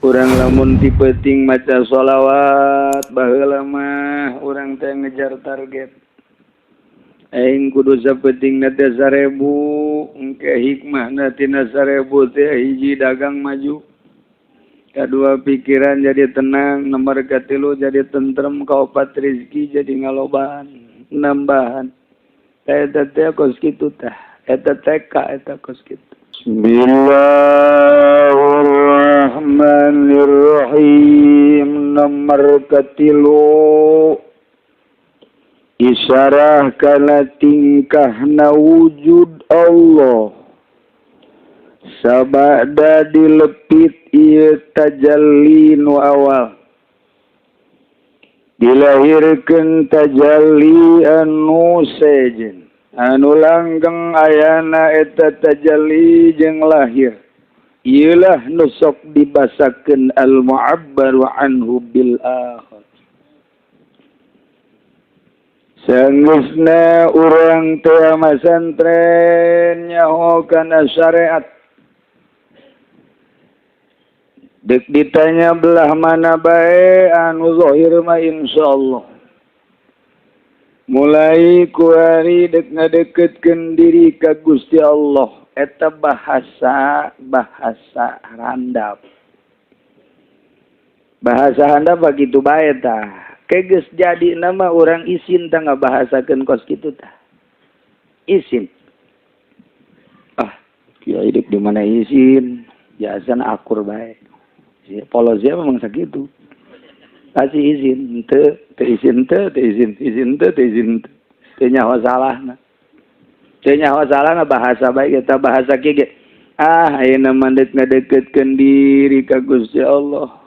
Urang lamun ti peuting maca sholawat, baheula mah urang teh ngejar target. Aing kudu sapeutingna teh 1000, engke hikmahna tina 1000 teh hiji dagang maju. Kadua pikiran jadi tenang, nomor katilu jadi tentrem, kaopat rezeki jadi ngalobaan, nambahan. Eta teh kos kitu tah, eta TK eta kos kitu. Bismillahirrahmanirrahim. Nomor katilu isyarah kana tingkahna wujud Allah sabada dilepit ieu tajalli nu awal dilahirkeun tajalli anu sejen anu langgeng ayana eta tajalli jeung lahir ieulah nu sok dibasakeun al mu'abbaru anhu bil akhir. Sanggeusna urang teh masantren nyaho kana syariat, dek ditanya belah mana bae anu zahir mah insyaallah. Mulai kuari dek ngadeketkeun diri ka Gusti Allah, eta bahasa bahasa handap. Bahasa handap begitu bae tah. Keges jadi nama orang isin tah ngabahasakeun kos kitu tah. Isin. Ah, kiai dek di mana isin? Jasana akur bae. Polosnya memang sakitu. Kasih izin, teu, teu izin teu, teu izin, izin teu, teu izin teu. Teu nyaho salahna. Teu nyaho salahna bahasa bae eta bahasa kieu ge. Ah, ayeuna mah deuk ngadeukeutkeun diri ka Gusti Allah.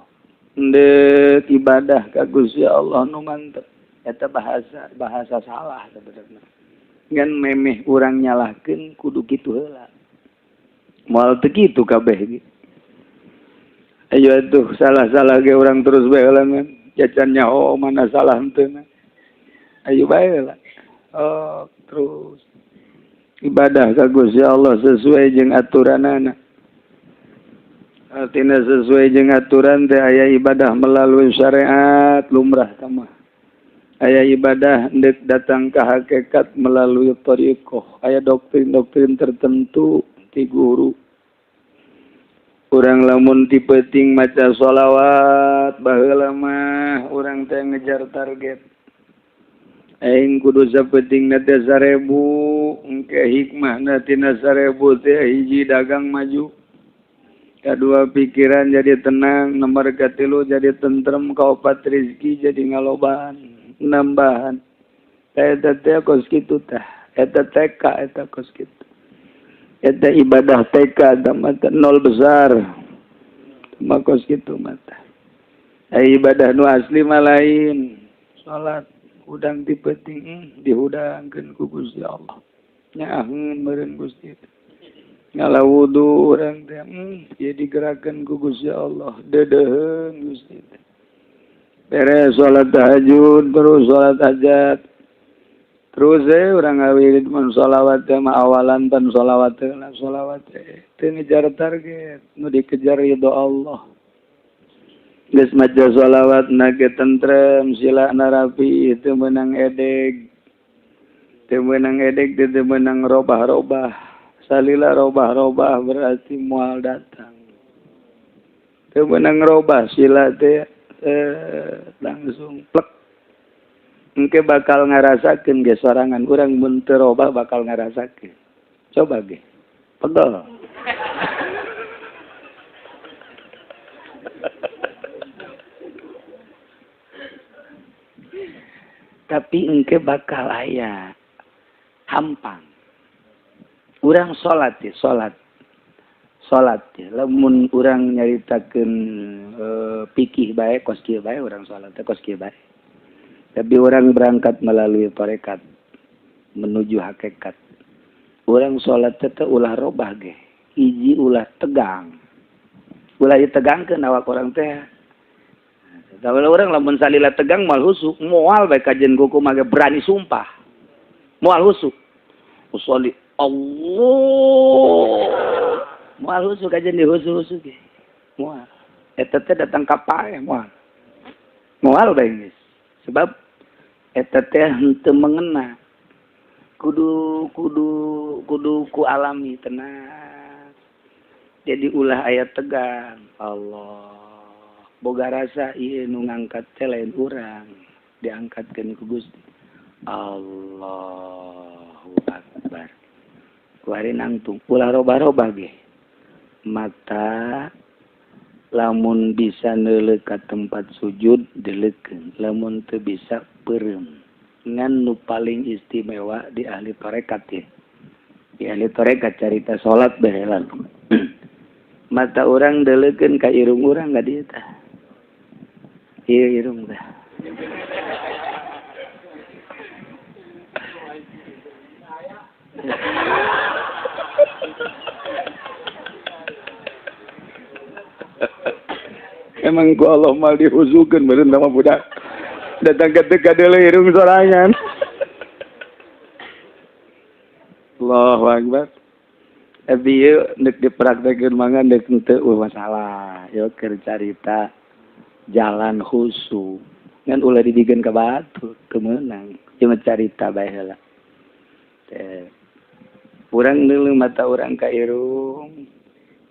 Deuk ibadah ka Gusti Allah nu mantep. Eta bahasa bahasa salah sebenarnya. Ngan memeh urang nyalahkeun kudu kitu heula. Moal teu kitu kabeh ge. Ayo atuh salah-salah ge urang terus bae heula ngan. Jacan nyaho mana salah henteu. Ayo bae heula. Oh, terus ibadah ka Gusti Allah sesuai jeung aturanana. Artinya sesuai jeung aturan teh aya ibadah melalui syariat lumrah mah. Aya ibadah ndek datang ke hakikat melalui thariqah. Aya doktrin-doktrin tertentu ti guru. Urang lamun ti peuting maca sholawat, baheula mah urang teh ngejar target. Aing kudu sapeutingna teh 1000, engke hikmahna tina 1000 teh hiji dagang maju. Kadua pikiran jadi tenang, nomor katilu jadi tentrem, kaopat rezeki jadi ngalobaan, nambahan. Eta teh kos kitu tah, eta TK eta kos kitu. Eta ibadah TK eta mata nol besar. Mah kos kitu mata. Ai ibadah nu asli mah lain. Salat hudang ti peuting dihudangkeun ku Gusti Allah. Nyaaheun meureun Gusti. Ngala wudu urang teh ieu digerakkeun ku Gusti Allah, deudeuheun Gusti teh. Beres salat tahajud terus salat hajat. Terus urang ngawirid mun sholawat teh mah awalan pan sholawat teh lah sholawat teh teu ngejar target, nu dikejar ridho Allah. Geus maca sholawat na ge tentrem, silana rapi, teu meunang edeg. Teu meunang edeg teu meunang robah-robah. Salila robah-robah berarti moal datang. Teu meunang robah sila teh langsung plek. Engke bakal ngarasakeun ge sorangan urang mun teu robah bakal ngarasakeun. Coba ge. Pegel. Tapi engke bakal aya hampang. Urang salat ya, salat. Salat ya. Lamun urang nyaritakeun fikih bae kos kieu bae urang salat teh kos kieu bae. Tapi orang berangkat melalui tarekat menuju hakikat. Orang sholat teh ulah robah ge. Hiji ulah tegang. Ulah ditegangkeun awak orang teh. Kalau orang lamun salila tegang moal husuk, moal bae kajen kuku mah berani sumpah. Moal husuk. Usolli Allah. Moal husuk kajen dihusuk-husuk ge. Moal. Eta teh datang ka paeh moal. Moal bae geus. Sebab eta teh henteu mengena. Kudu kudu kudu ku alami tenang. Jadi ulah aya tegang. Allah boga rasa ieu nu ngangkat teh lain urang, diangkatkeun ku Gusti. Allahu Akbar. Kuari nangtung ulah robah-robah ge. Mata lamun bisa neuleuh ka tempat sujud deleukeun, lamun teu bisa peureum. Ngan nu paling istimewa di ahli tarekat ya. Di ahli tarekat carita salat bae mata orang deleukeun ka irung urang ka dieu tah. Ieu irung tah. Emang ku Allah mal dihuzukeun meureun sama budak. Datang ke teu kadeuleu irung sorangan. Allahu Akbar. Tapi ieu deuk dipraktekeun mangga deuk henteu masalah. Ieu keur carita jalan khusu. Ngan ulah didigeun ka batu teu meunang. Ieu mah carita bae heula. Teh. Urang deuleu mata urang ka irung.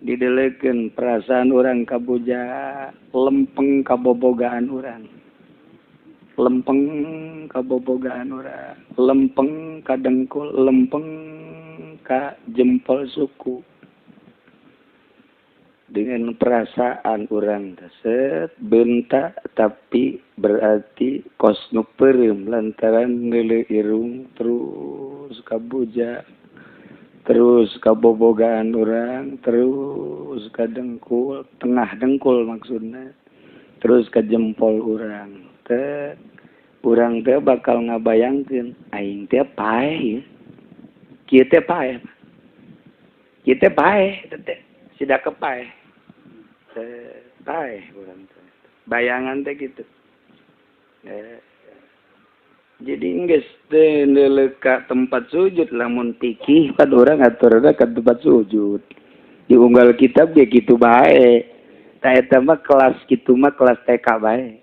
Dideleukeun perasaan urang ka boja, lempeng kabobogaan urang. Lempeng kabobogaan urang, lempeng ka dengkul, lempeng ka jempol suku. Dengan perasaan urang teset bentak tapi berarti kos nu peureum lantaran neuleuh irung terus ka boja. Terus kabobogaan orang, terus ka dengkul, tengah dengkul maksudnya, terus ka jempol orang. Teh, urang teh bakal ngabayangkeun aing teh paeh ieu. Kieu teh paeh. Kieu teh paeh teh, sida kepaeh. Teh paeh urang teh. Bayangan teh kitu. Jadi geus teu neuleuh ka tempat sujud lamun pikih pan urang aturna ka tempat sujud. Diunggal kitab ge kitu bae. Tah eta mah kelas kitu mah kelas TK bae.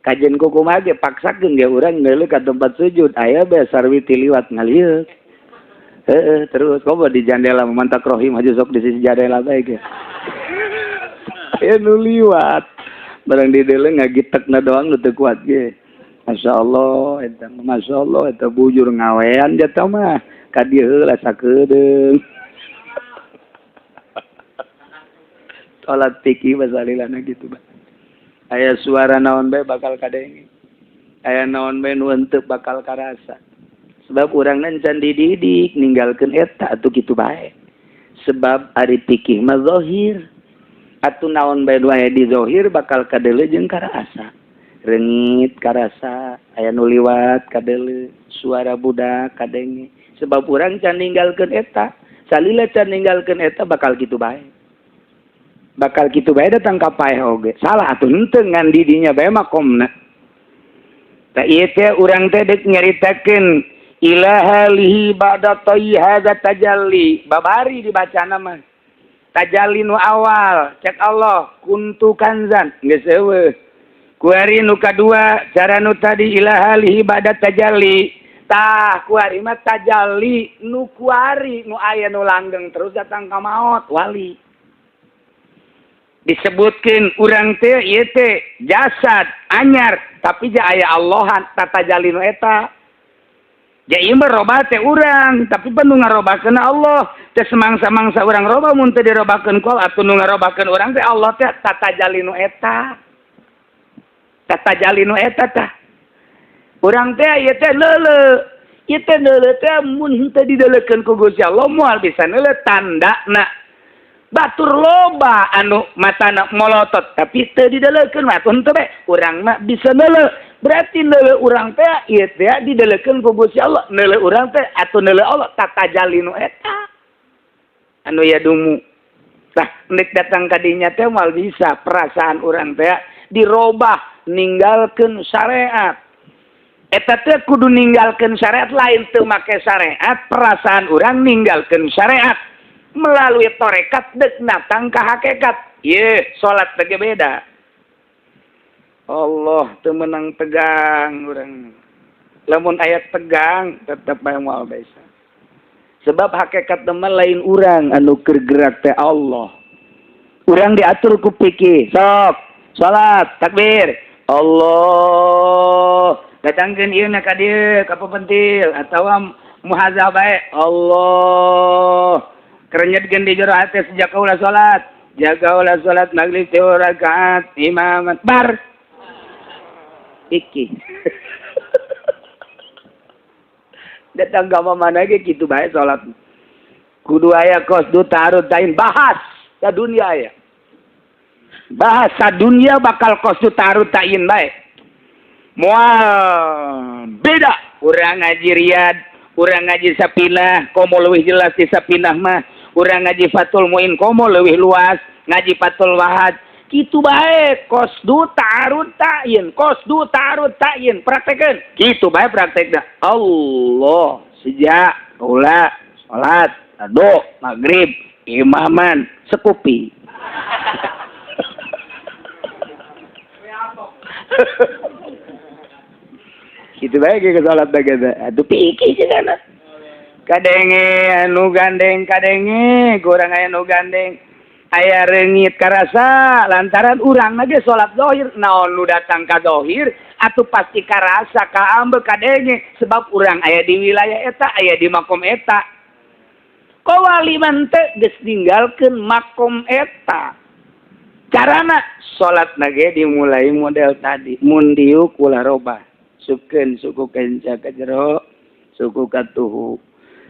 Kajen kumaha ge paksakeun ge urang neuleuh ka tempat sujud aya bae sarwi ti liwat ngalieuk. Heeh terus komo di jandela mantak rohim aja sok di sisi jandela bae ge. Aya nu liwat. Barang dideuleu ngagitekna doang nu teu kuat ge. Masya Allah, eta Masya Allah, eta bujur ngawean jatuh mah, ka dieu heula sakedeung. Salat fikih basalilana gitu bah. Aya suara naon bae bakal kadenge. Aya naon bae nu henteu bakal karasa. Sebab urangna can dididik ninggalkeun eta atuh kitu bae. Sebab ari fikih mah zahir. Atuh naon bae nu aya di zahir bakal kadeuleu jeung karasa. Rengit karasa, aya nu liwat kadeuleu, suara budak kadenge. Sebab urang can ninggalkeun eta, salila can ninggalkeun eta bakal kitu bae. Bakal kitu bae datang ka paeh oge. Salah atuh henteu ngan di dinya bae makomna. Tah ieu teh urang teh deuk nyaritakeun ilaha lihi ba'da tayyi hadza tajalli. Babari dibacana mah. Tajalli nu awal, cek Allah kuntu kanzan geus eueuh. Kuari nu kadua cara nu tadi ilaha lihi ba'da tajalli. Tah kuari mah tajalli nu kuari nu aya nu langgeng terus datang ka maot wali. Disebutkeun urang teh ieu teh jasad anyar tapi ja aya Allahan tatajalli nu eta. Ja ieu mah robah teh urang tapi pan nu ngarobakeun Allah. Teh semangsa-mangsa urang robah mun teu dirobakeun ku Allah atuh nu ngarobakeun urang teh Allah teh tatajalli nu eta. Tatajalli nu eta tah. Urang teh ieu teh leuleuh. Ieu teh leuleuh teh mun henteu dideulekeun ku Gusti Allah moal bisa neuleuh tandana. Batur loba anu matana molotot tapi teu dideulekeun mah atuh henteu bae. Urang mah bisa neuleuh. Berarti neuleuh urang teh ieu teh dideulekeun ku Gusti Allah. Neuleuh urang teh atuh neuleuh Allah tatajalli nu eta. Anu yadumu. Tah nek datang ka dinya teh moal bisa perasaan urang teh dirobah ninggalkeun syariat. Eta teh kudu ninggalkeun syariat lain teu make syariat, perasaan urang ninggalkeun syariat melalui tarekat deuk datang ka hakikat. Ieu salat teh beda. Allah teu meunang tegang urang. Lamun aya tegang tetep bae moal bisa. Sebab hakikat mah lain urang anu keur gerak teh Allah. Urang diatur ku fikih. Sok salat takbir. Allah datangkeun ieu na ka dieu ka pepentil atawa muhazah bae. Allah kerenyetkeun di jero hate sejak kaula salat. Jaga ulah salat maghrib tilu rakaat imamat bar. Iki. Datang gama mana ge kitu bae salat. Kudu aya kos du tarut lain bahas sa dunia aya. Bahasa dunia bakal kos du tarut tain bae. Moal beda urang ngaji Riyad, urang ngaji Sapinah, komo leuwih jelas di Sapinah mah. Urang ngaji Fathul Muin komo leuwih luas, ngaji Fathul Wahad. Kitu bae kosdu tarut ta'yin, kosdu tarut ta'yin, praktekeun. Kitu bae praktekna. Allah sejak kaula salat ado maghrib imaman sekupi. Kitu bae ge salat bae ge. Atuh pikir cenah. Kadenge anu gandeng kadenge kurang aya nu gandeng. Aya reungit karasa lantaran urang ge salat zahir naon nu datang ka zahir atuh pasti karasa kaambe kadenge sebab urang aya di wilayah eta aya di makom eta. Kowali man teh geus ninggalkeun makom eta. Carana salat ge dimulai model tadi mun diuk ulah robah sukeun suku kenca ka jero suku katuhu.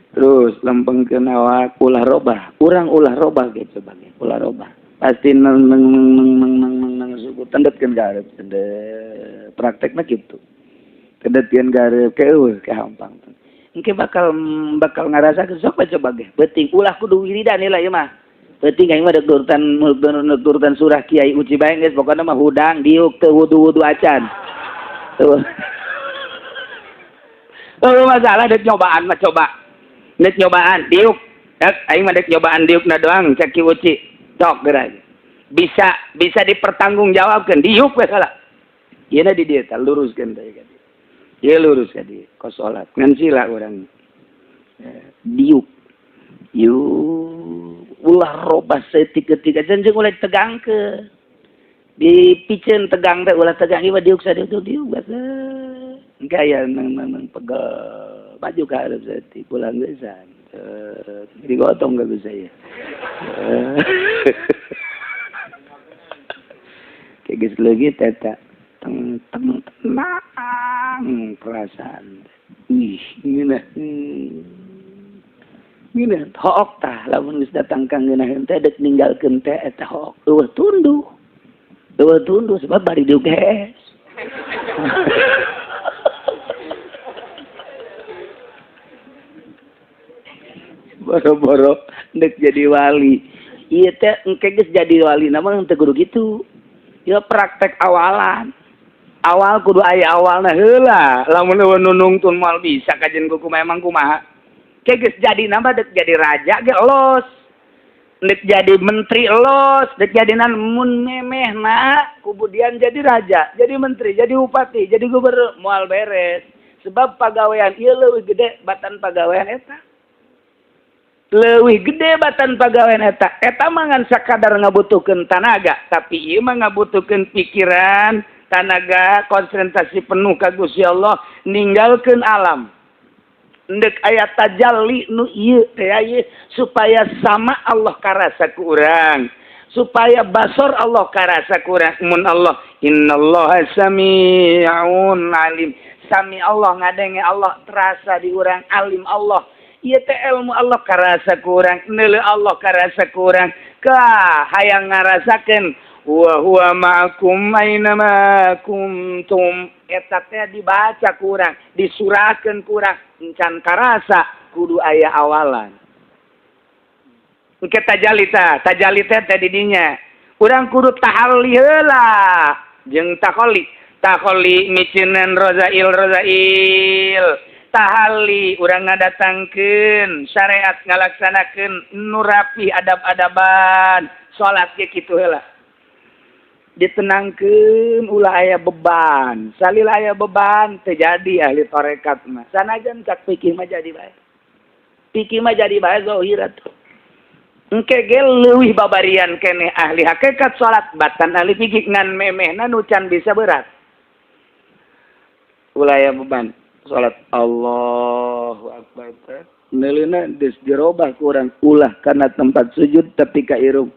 Terus lempengkeun awak ulah robah, urang ulah robah ge coba ge, ulah robah. Pasti neng neng neng neng neng neng neng neng suku tendetkeun gareup, tendet. Praktekna kitu. Tendetkeun gareup ke eueuh ke hampang. Engke bakal bakal ngarasakeun sok coba ge. Beuting ulah kudu wiridan lah ieu mah. Beuting aing mah deuk turutan surah Kiai Uci bae geus pokona mah hudang diuk teu wudu-wudu acan. Tuh. Oh masalah deuk nyobaan mah coba. Dek nyobaan diuk, aing mah dek nyobaan diukna doang cek Ki Uci. Sok geura. Bisa bisa dipertanggungjawabkeun diuk we salah. Ieu na di dieu tah luruskeun teh ka dieu. Ieu lurus ka dieu kos salat. Ngan sila urang. Diuk. Yuk ulah robah saeutik-eutik aja jeung ulah tegangkeun. Dipiceun tegang teh ulah tegang ieu mah diuk sadiuk diuk basa. Engke aya nang pegel. Maju ke harap seti pulang besan digotong gak bisa ya. Kayak gitu lagi teta teng teng tenang perasaan ih ngeunah ngeunah hook tah lamun geus datang ka ngeunaheun teh deuk ninggalkeun teh eta hook eueuh tunduh sebab bari diuk hees. Boro-boro ndek jadi wali. Ieu teh engke geus jadi wali na mah teu kudu kitu. Ieu praktek awalan. Awal kudu aya awalna heula. Lamun eueuh nu nungtun moal bisa kajen kuku memang kumaha. Ke geus jadi na mah dek jadi raja ge los. Dek jadi menteri los, dek jadi nan mun memehna kubudian jadi raja, jadi menteri, jadi bupati, jadi gubernur moal beres. Sebab pagawean ieu leuwih gede batan pagawean eta. Leuwih gede batan pagawean eta. Eta mah ngan sakadar ngabutuhkeun tanaga, tapi ieu mah ngabutuhkeun pikiran, tanaga, konsentrasi penuh ka Gusti Allah, ninggalkeun alam. Endek aya tajalli nu ieu teh ieu supaya sama Allah karasa ku urang, supaya basor Allah karasa ku urang. Mun Allah innallaha samii'un alim. Sami Allah ngadenge Allah terasa di urang, alim Allah. Ieu teh ilmu Allah karasa kurang, neuleuh Allah karasa kurang. Ka hayang ngarasakeun wa huwa ma'akum aina ma kuntum. Eta teh dibaca kurang, disurahkeun kurang, encan karasa kudu aya awalan. Engke tajalli tah, tajalli teh teh di dinya. Urang kudu tahalli heula jeung takholli. Takholli miceunan rozail rozail. Tahali urang ngadatangkeun syariat ngalaksanakeun nu rapi adab-adaban Salat ge kitu heula. Ditenangkeun ulah aya beban. Salila aya beban teu jadi ahli tarekat mah. Sanajan cak fikih mah jadi bae. Fikih mah jadi bae zahir atuh. Engke ge leuwih babarian keneh ahli hakikat salat batan ahli fikih ngan memehna nu can bisa berat. Ulah aya beban. Salat Allahu Akbar. Neuleuna geus dirobah ku urang ulah kana tempat sujud tapi ka irung.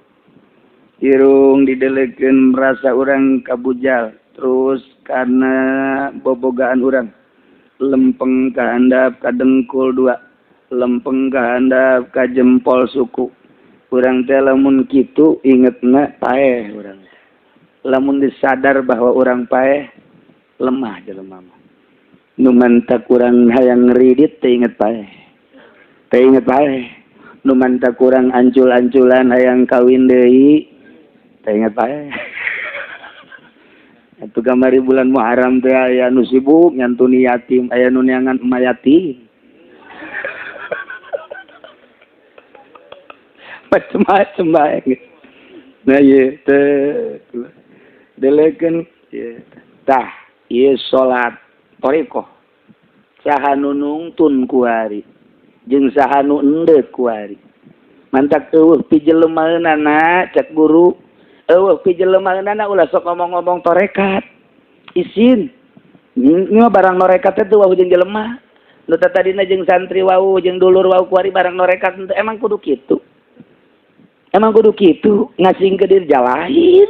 Irung didelekeun merasa urang kabujal terus karena bobogaan urang lempeng ka handap ka dengkul dua lempeng ka handap ka jempol suku urang teh lamun kitu ingetna paeh urang lamun disadar bahwa urang paeh lemah jelema mah nu mantak urang hayang ngridit teh inget paeh teh inget paeh nu mantak urang ancul-anculan hayang kawin deui teh inget paeh. Atuh kamari bulan Muharram teh aya nu sibuk nyantuni yatim, aya nu neangan emak yatim. Macem-macem bae. Nah ieu teh delekeun ieu tah ieu salat thariqah. Saha nu nungtun kuari jeung saha nu endeut kuari. Mantak eueuh pijelemaeunana cek guru. Eueuh pijelemaeunana ulah sok ngomong-ngomong tarekat. Isin. Ini mah barang norekat teh wau jeung jelema. Nu tadina jeung santri wau jeung dulur wau kuari barang norekat teh emang kudu kitu. Emang kudu kitu ngasing ke diri jalain.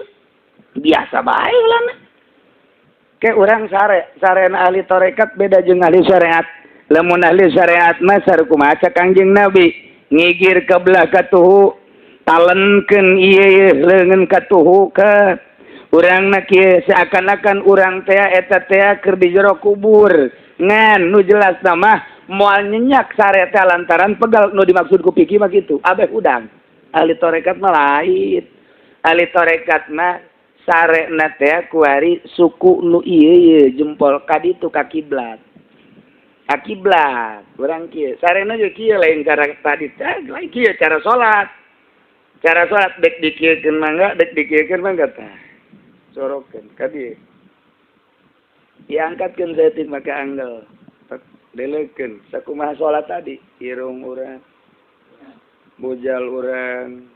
Biasa bae ulah. Ke urang sare, sarena ahli tarekat beda jeung ahli syariat. Lamun ahli syariat mah sarukumaha cak Kangjeng Nabi ngigir ke belah katuhu talenkeun ieu leungeun katuhu ke urangna kieu seakan-akan urang teh eta teh keur di jero kubur ngan nu jelas mah moal nyenyak sare teh lantaran pegal nu dimaksud ku fikih mah kitu abeh udang. Ahli tarekat mah lain. Ahli tarekat mah sarena teh kuari suku nu ieu ieu jempol ka ditu ka kiblat. Ka kiblat urang kieu sarena ge kieu lain cara tadi teh lain kieu cara salat. Cara salat dek dikieukeun mangga dek dikieukeun mangga tah. Sorokeun ka dieu. Diangkatkeun saeutik make anggel. Deleukeun sakumaha salat tadi irung urang bujal urang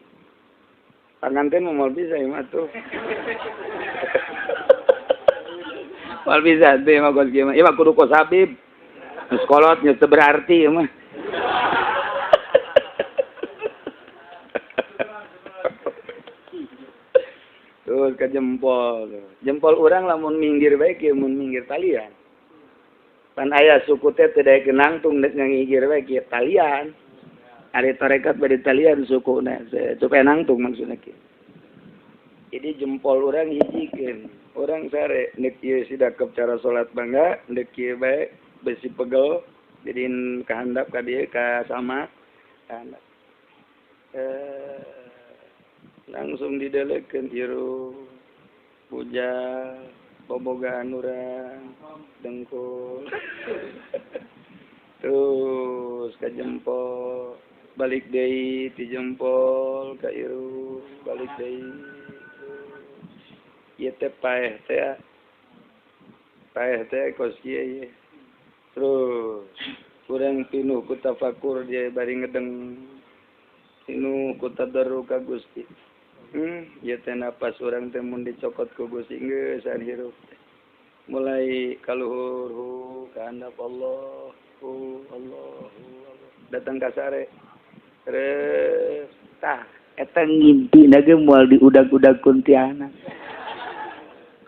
panganten mah moal bisa ieu mah tuh. Moal bisa teh mah kos kieu mah. Ieu mah kudu kos Habib. Geus kolot geus teu berarti ieu mah. Terus ke jempol. Jempol urang lamun minggir bae kieu mun minggir talian. Pan aya suku teh teu daek nangtung deuk ngigir bae kieu talian. Ari tarekat bade talian sukuna supaya nangtung maksudna kieu. Jadi jempol urang hijikeun. Urang sare neuk ieu sidakep cara salat bangga neuk kieu bae besi pegel jadiin kahandap ka dieu ka sama kahandap. Langsung didelekeun irung bujal bobogaan urang dengkul terus ka jempol balik deui ti jempol ka irung balik deui ieu teh paeh teh kos kieu ieu terus urang pinuh ku tafakur dia bari ngedeng pinuh ku tadarru ka Gusti. Ieu teh napas urang teh mun dicokot ku Gusti geus hirup teh mulai kaluhur hu ka handap Allah hu Allah hu Allah datang ka sare terus tah eta ngimpi na ge moal diudag-udag kuntianak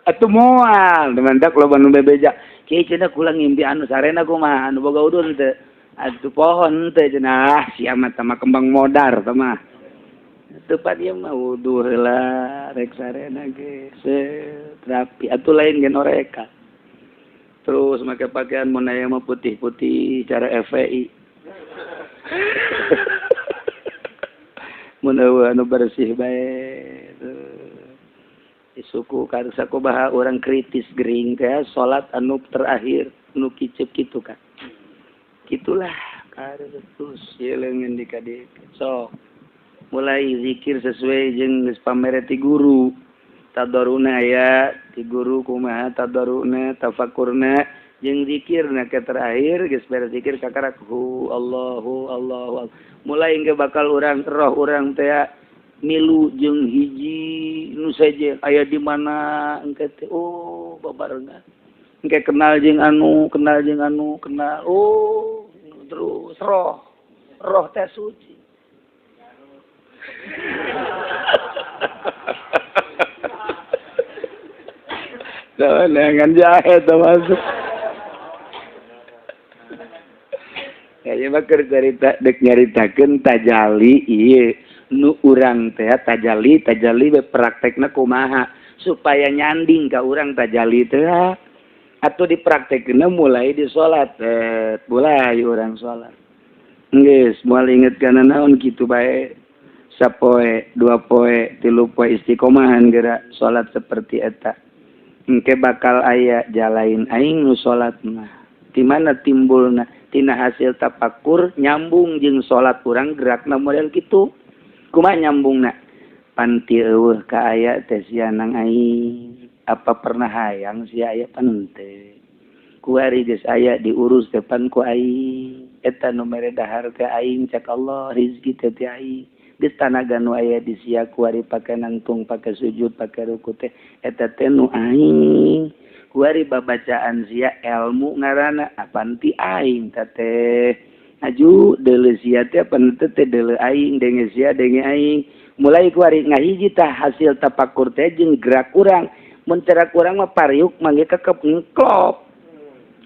atuh moal temandak loba nu bebeja kieu cenah kula ngimpi anu sarena kumaha anu boga udun teh atuh pohon teh cenah sia mah tah kembang modar tah mah tepat ieu mah wudu heula rek sarena ge rapi atuh lain ge norekat terus make pakaian mun aya mah putih-putih cara FPI mun eueuh anu bersih bae suku karsakubaha orang kritis gering teh salat anu terakhir nu kicep kitu kan gitulah terus ieu leungeun di ka dieu sok Mulai zikir sesuai jeung geus pamere ti guru. Tadaruna aya ti guru kumaha tadaruna, tafakurna jeung zikirna ke terakhir geus beres zikir kakarak hu Allahu Allahu. Mulai engke bakal urang roh urang teh milu jeung hiji nu sejen aya di mana engke teh, oh babarengan. Engke kenal jeung anu, kenal jeung anu, kenal, oh terus roh roh teh suci. Jangan jahe masuk. Kayaknya mah keur carita dek nyaritakeun tajali ieu nu urang teh tajali tajali we praktekna kumaha supaya nyanding ka urang tajali teh atau dipraktekna mulai di salat, mulai urang salat. Geus moal inget kana naon kitu bae. Sapoe, dua poe, tilu poe istiqomahan geura salat seperti eta. Engke bakal aya jalain aing nu salat mah. Di mana timbulna? Tina hasil tapakur nyambung jeung salat urang gerakna model kitu. Kumaha nyambungna? Panti eueuh ka aya teh sia nang aing. Apa pernah hayang sia aya pan teu. Kuari geus aya diurus teh pan ku aing. Eta nu mere dahar teh aing cak Allah, rezeki teh ti aing. Geus tanaga nu aya di sia kuari pake nangtung, pake sujud, pake ruku teh eta teh nu aing. Kuari babacaan sia ilmu ngaranna apan ti aing ta teh. Aju deuleu sia teh apan teh teh deuleu aing, denge sia denge aing. Mulai kuari ngahiji tah hasil tapakur teh jeung gerak urang. Mun cara urang mah pariuk mangge kekep ngklop.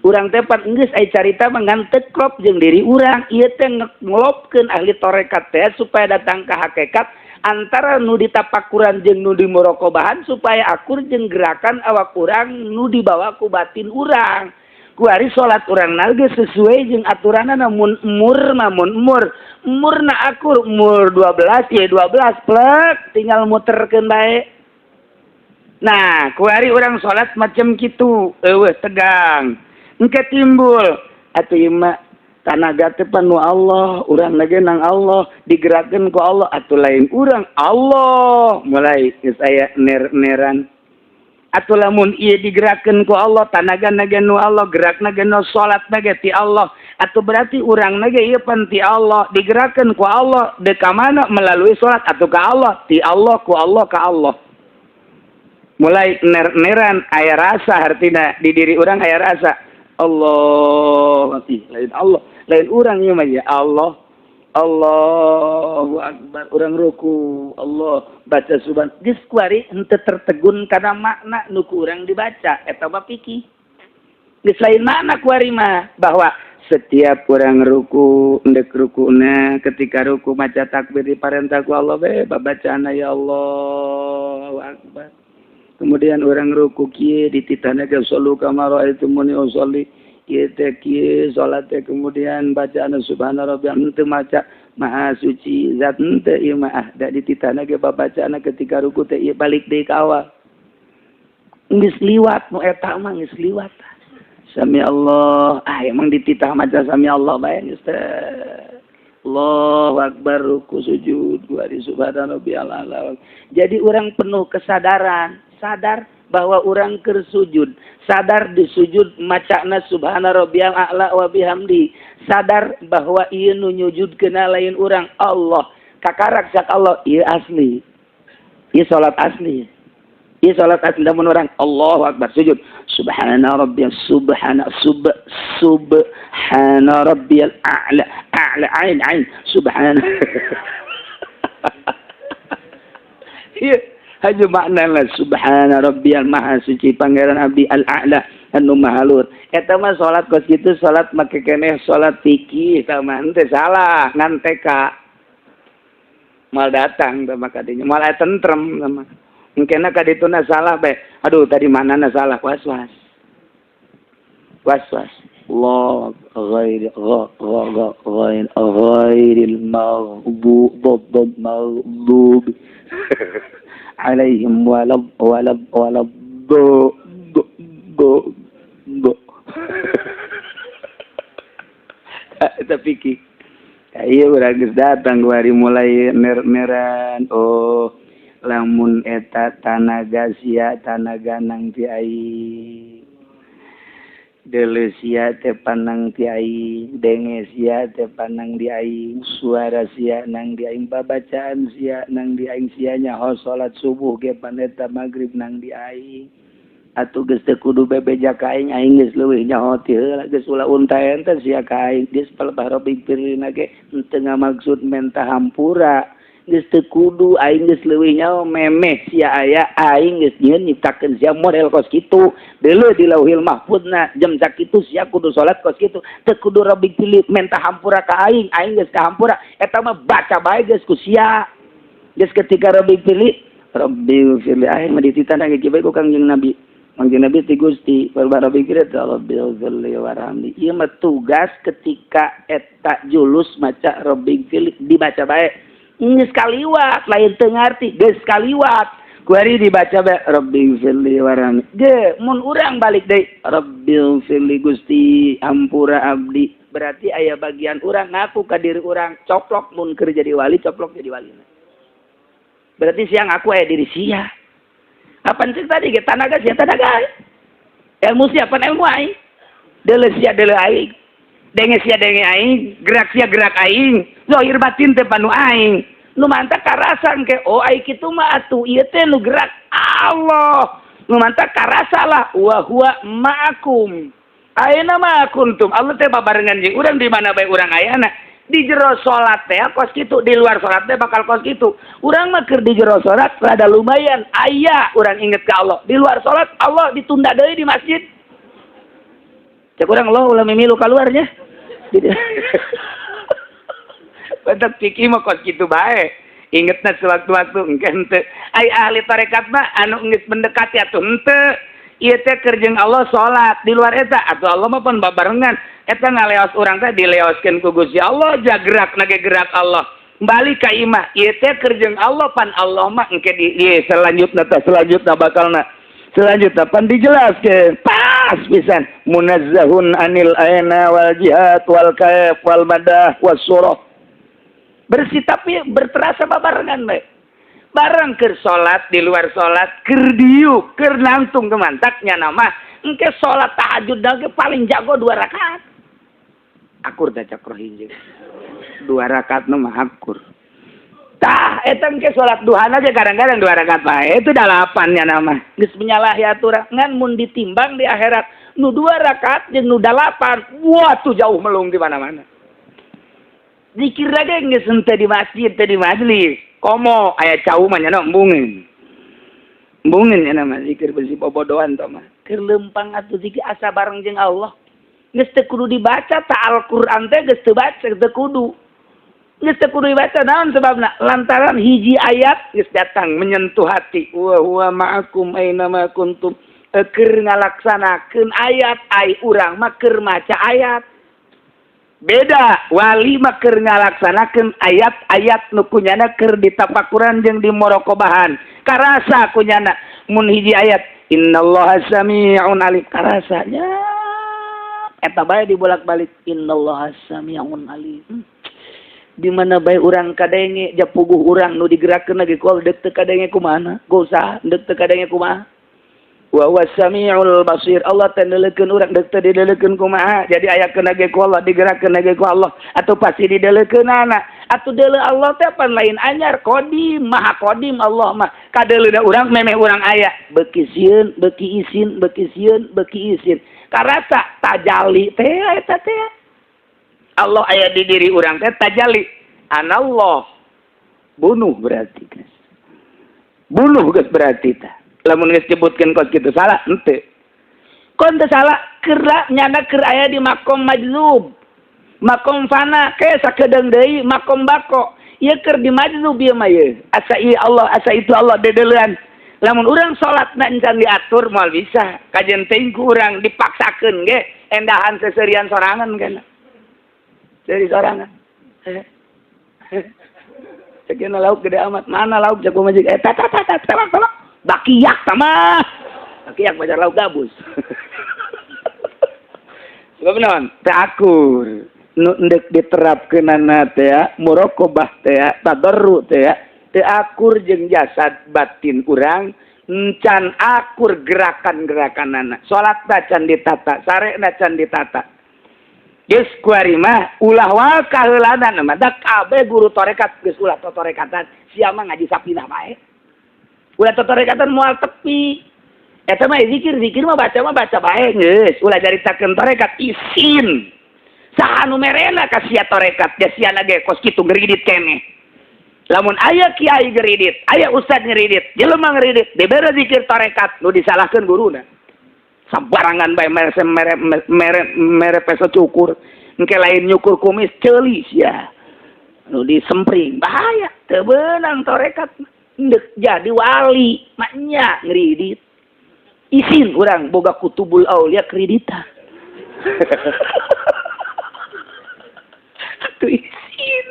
Urang teh pan geus aya carita mah ngan teu klop jeung diri urang. Ieu teh ngelopkeun ahli tarekat teh supaya datang ka hakikat antara nu ditapakuran jeung nu dimuraqabahan supaya akur jeung gerakan awak urang nu dibawa ku batin urang. Kuari salat urang na geus sesuai jeung aturanana mun mur mah mun mur. Murna akur mur 12 ye 12 plek tinggal muterkeun bae. Nah, kuari urang salat macam kitu, eueuh tegang. Engke timbul atuh ieu mah tanaga teh pan nu Allah, urang lagi nang Allah, digerakkeun ku Allah atuh lain urang Allah. Mulai geus aya ner-neran. Atuh lamun ieu digerakkeun ku Allah, tanaga ge nu Allah, gerakna ge nu salatna ge ti Allah. Atuh berarti urang ge ieu pan ti Allah, digerakkeun ku Allah deuk ka mana melalui salat atuh ka Allah, ti Allah ku Allah ka Allah. Mulai ner-neran aya rasa hartina di diri urang aya rasa Allah, lain Allah, lain urang ieu mah ya Allah. Allahu akbar, urang ruku, Allah baca subhan. Geus kuari henteu tertegun kana makna nu ku urang dibaca eta mah fikih. Geus lain makna kuari mah bahwa setiap urang ruku endek rukuna ketika ruku maca takbir diparentah ku Allah be babacaana ya Allahu akbar. Kemudian orang ruku kieu dititahna ke sallu kama raaitumuni usolli. Kieu teh kieu salat teh kemudian bacaan subhana rabbiyal henteu maca maha suci zat henteu ieu mah ah da dititahna ge babacaana ketika ruku teh ieu balik deui ka awal. Geus liwat nu eta mah geus liwat. Sami Allah ah emang dititah maca sami Allah bae geus teh. Allahu akbar ruku sujud kuari subhana rabbiyal a'la. Jadi orang penuh kesadaran, sadar bahwa orang keur sujud, sadar di sujud macana subhana rabbiyal a'la wa bihamdi, sadar bahwa ieu nu nyujudkeun lain urang Allah. Kakarak cak Allah ieu asli. Ieu salat asli. Ieu salat asli lamun urang Allahu akbar sujud subhana rabbiyal subhana sub subhana rabbiyal a'la a'la ain ain subhana. Ieu haju makna lah subhana rabbiyal maha suci pangeran abdi al a'la anu maha luhur. Eta mah salat kos kitu salat make keneh salat fikih eta mah henteu salah ngan TK. Moal datang teh mah kadinya moal aya tentrem teh mah. Engkena kadituna salah bae. Aduh tadi manana salah was-was. Was-was. Allah ghairi gha gha gha ghair ghairil maghdubi maghdub alaihim walad walad walad do do do do. Eta fikih. Iya, urang geus datang hari mulai ner-neran. Oh, lamun eta tanaga sia, tanaga nang ti aing, deuleu sia teh panang ti aing, denge sia teh panang di aing, suara sia nang di aing, babacaan sia nang di aing, sia nyaho salat subuh ge pan eta magrib nang di aing. Atuh geus teu kudu bebeja ka aing, aing geus leuwih nyaho ti heula, geus ulah unta ente sia ka aing. Geus palebah Robbighfirlina ge henteu ngamaksud menta hampura, geus teu kudu, aing geus leuwih nyaho memeh sia aya. Aing geus nyieun nyiptakeun sia model kos kitu, deuleu di Lauhil Mahfudna jam sakitu sia kudu salat kos kitu, teu kudu Robbighfirli menta hampura ka aing, aing geus kahampura. Eta mah baca bae geus ku sia. Geus ketika Robbighfirli, Robbighfirli, aing mah dititah ge bae ku Kangjeng Nabi. Kangjeng Nabi ti Gusti barbara pikir eta Rabbighfirli warhamni. Ieu mah tugas ketika eta julus maca Robbighfirli dibaca bae. Geus kaliwat, lain teu ngarti, geus kaliwat. Kuari dibaca bae Rabbighfirli warhamni. Ge mun urang balik deui Rabbighfirli, Gusti hampura abdi. Berarti aya bagian urang ngaku ka diri urang coplok mun keur jadi wali, coplok jadi wali. Berarti siang aku aya diri sia. Apa cek tadi ge tanaga sia tanaga aing. Ilmu sia pan ilmu aing. Deuleu sia deuleu aing. Denge sia denge aing, gerak sia gerak aing. Zahir batin teh panu aing. Nu mantak karasa engke, oh, ai kitu mah atuh ieu teh nu gerak Allah. Nu mantak karasa lah wa huwa ma'akum. Aina ma kuntum. Allah teh babarengan jeung urang di mana bae urang ayana. Di jero salat teh kos kitu, di luar salat teh bakal kos kitu. Urang mah keur di jero salat rada lumayan aya urang inget ka Allah. Di luar salat Allah ditunda deui di masjid. Cek urang Allah ulah mimilu kaluarnya. Bentuk fikih mah kos kitu bae. Ingetna sewaktu-waktu engke henteu. Ai ahli tarekat mah anu geus mendekati atuh henteu. Ieu teh keur jeung Allah salat, di luar eta atuh Allah mah pan babarengan. Eta ngaleos urang teh dileoskeun ku Gusti Allah, jagerak ge gerak Allah. Balik ka imah, ieu teh keur jeung Allah, pan Allah mah engke di ieu selanjutna teh, selanjutna bakalna. Selanjutnya pan dijelaskeun pas pisan munazzahun anil aina wal jihad wal kaif wal madah was surah. Bersih tapi berterasa babarengan bae. Bareng keur salat, di luar salat, keur diuk, keur nangtung kemantaknya nama engke salat tahajud ge paling jago dua rakaat. Akur teh cak rohim dua rakaat nu mah akur. Tah eta engke salat duha aja kadang-kadang dua rakaat bae itu dalapan nya nama geus menyalahi aturan. Ngan mun ditimbang di akhirat nu dua rakaat jeung nu dalapan, wah, tuh jauh melung di mana-mana. Zikir lagi geus henteu di masjid teh, di majelis komo aya cau mah nya embungeun embungeun nya mah zikir bersih bobodohan tah mah keur lempang atuh zikir asa bareng jeung Allah. Geus teu kudu dibaca ta Al-Qur'an teh, geus teu baca, teu kudu, geus teu kudu dibaca. Naon sebabna? Lantaran hiji ayat geus datang menyentuh hati, wa huwa ma'akum aina ma kuntum. Keur ngalaksanakeun ayat, ai urang mah keur maca ayat. Beda wali mah keur ngalaksanakeun ayat-ayat nu kunyana keur ditapakuran jeung dimorokobahan, karasa kunyana mun hiji ayat innallaha sami'un alim, karasanya eta bae dibolak-balik innallaha sami'un alim. Di mana bae urang kadenge, japuguh urang nu digerakkeun lagi ku deuk teu kadenge kumaha, usaha deuk teu kadenge kumaha. Wa huwa samiul basir, Allah teh neuleukeun urang, deuk teu dideulekeun kumaha. Jadi ayakeun ge ku Allah, digerakkeun ge ku Allah, atau pasti dideulekeunana. Atuh deuleu Allah teh pan lain anyar, kodim, maha kodim Allah mah. Kadeuleuna urang memeh urang aya, beuki sieun, beuki isin, beuki sieun, beuki isin, karasa tajali teh eta teh Allah aya di diri urang teh, tajali anallah. Bunuh berarti guys, bunuh geus berarti tah. Lamun geus nyebutkeun kos kitu salah henteu? Kon teu salah, keur nyana keur aya di makom majzub, makom fana ke sakedeung deui makom bako. Ieu keur di majzub ieu mah, ieu asa ieu Allah, asa itu Allah, dedeulean. Lamun urang salat na encan diatur moal bisa kajen teuing ku urang dipaksakeun ge endahan seserian sorangan kana dari sorangan. Cek lauk gede amat, mana lauk jago majik, eh, tata tata tolak tolak bakiak sama bakiak baca lauk gabus. Sebab naon? Teu akur. Nu endek diterapkeunana teh muraqabah teh, tadarru teh, teu akur jeung jasad batin urang, encan akur gerakan-gerakanana. Salat can ditata, sarena can ditata. Geus kuari mah ulah wae kaheulanan mah da kabeh guru tarekat geus ulah totorekatan, sia mah ngaji sapinah bae. Ulah totorekatan moal tepi. Eta mah zikir, zikir mah baca bae geus, ulah caritakeun tarekat isin. Saha nu merena ka sia tarekat ja sia ge kos kitu ngeridit keneh. Lamun aya kiai geridit, aya ustad ngeridit, jelema ngeridit, dibere zikir tarekat, nu disalahkeun guruna. Sembarangan bae mere mere mere mere peso cukur, engke lain nyukur kumis ceuli sia. Nu disempring bahaya, teu beunang tarekat. Ndek jadi wali, maknya ngeridit. Isin urang boga kutubul aulia kreditan. Atuh isin.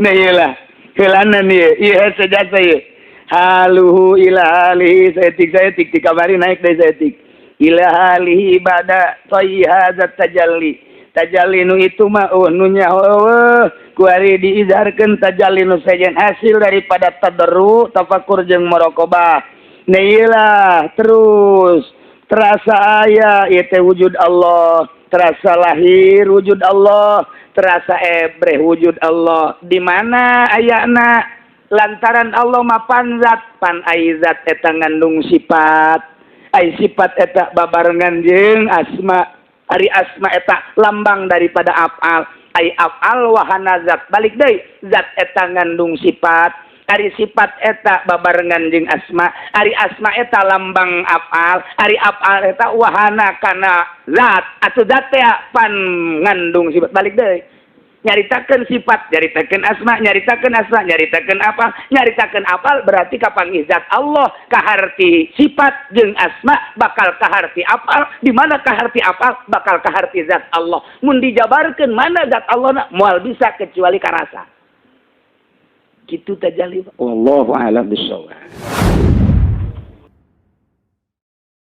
Nah iyalah, heulanan ieu, ieu sejasa ieu. Haluhu ila halihi saeutik saeutik dikabari naik deui saeutik. Ila halihi bada hadza tajalli. Tajalli nu itu mah oh nu nyaho eueuh kuari diizharkeun tajalli nu sejen hasil daripada tadarru, tafakur jeung muraqabah. Nah iyalah terus terasa aya ieu teh wujud Allah, terasa lahir wujud Allah, terasa ebreh wujud Allah. Di mana ayana? Lantaran Allah mapan zat, pan ai zat eta ngandung sifat, ai sifat eta babarengan jeung asma, ari asma eta lambang daripada afal, ai afal wahana zat, balik deui zat eta ngandung sifat, ari sifat eta babarengan jeung asma, ari asma eta lambang afal, ari afal eta wahana kana zat, atuh zat teh pan ngandung sifat, balik deui nyaritakeun sifat, nyaritakeun asma, nyaritakeun asma, nyaritakeun apa, nyaritakeun apal, berarti kapanggih zat Allah, kaharti sifat jeung asma bakal kaharti apal, di mana kaharti apal bakal kaharti zat Allah. Mun dijabarkeun mana zat Allah na moal bisa kecuali karasa. Kitu tajalli. Wallahu a'lam bissawab.